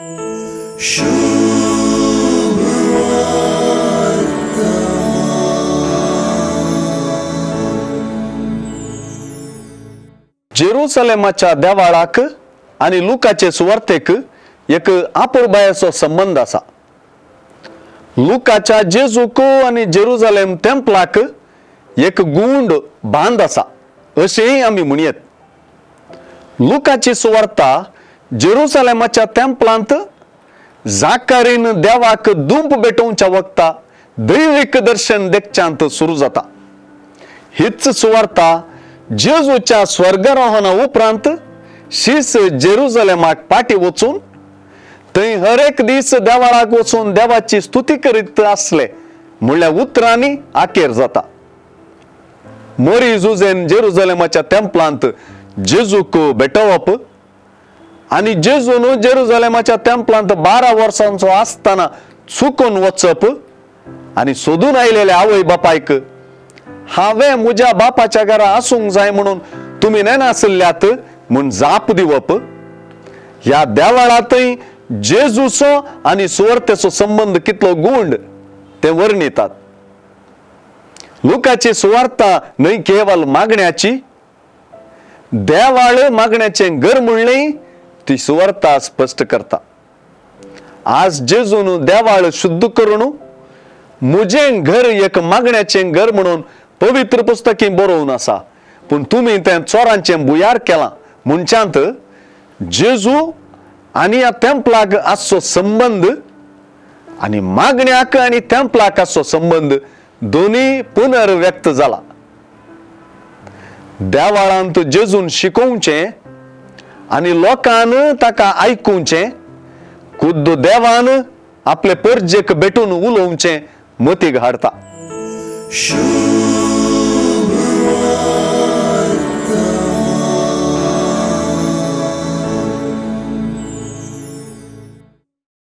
जेरुसलेमाच्या देवाळाक आनी लुकाचे सुवार्तेक एक आपुरबायेचो संबंद आसा. लुकाच्या जेजूक आनी जेरुजलेम तेंपलाक एक गुंड बांद आसा अशेंय आमी म्हणयेत. लुकाची सुवार्ता जेरुसलेमाच्या तेंपलांत जाकारीन देवाक दुंप भेटोवच्या वखता दैवीक दर्शन देखच्यांत सुरू जाता. हीच सुवार्ता जेजूच्या स्वर्गारोहणा उपरांत शीस जेरुजलेमाक पाटी वचून थंय हर एक दीस देवाळाक वचून देवाची स्तुती करीत आसले म्हणल्या उतरांनी आखेर जाता. मोरी जुजेन जेरुजलेमाच्या तेंपलांत जेजूक भेटोवप आनी जेजून जेरुजलेमाच्या तेंपलांत 12 वर्सांचो आसतना चुकून वचप आनी सोदून आयलेले आवय बापायक हांवें म्हज्या बापाच्या घरा आसूंक जाय म्हणून तुमी नेनासल्यात म्हूण जाप दिवप. ह्या देवाळांतय जेजूचो आनी सुवार्तेचो संबंद कितलो गूंड ते वर्णितात. लुकाची सुवार्ता न्हय केवल मागण्याची, देवाळ मागण्याचें घर म्हणलें ती सुवार्ता स्पश्ट करता. आज जेजून देवाळ शुद्ध करून म्हजें घर एक मागण्याचें घर म्हणून पवित्र पुस्तकी बरोवन आसा, पूण तुमी तें चोरांचें भुयार केलां म्हणच्यांत जेजू आनी ह्या तेंपलाक आसचो संबंद आनी मागण्याक आनी तेंपलाक आसचो संबंद दोनूय पुनर्व्यक्त जाला. देवाळांत जेजून शिकोवचें आनी लोकान ताका आयकुचें, खुद्द देवान आपले परजेक भेटून उलोवचें मतीक हाडटा.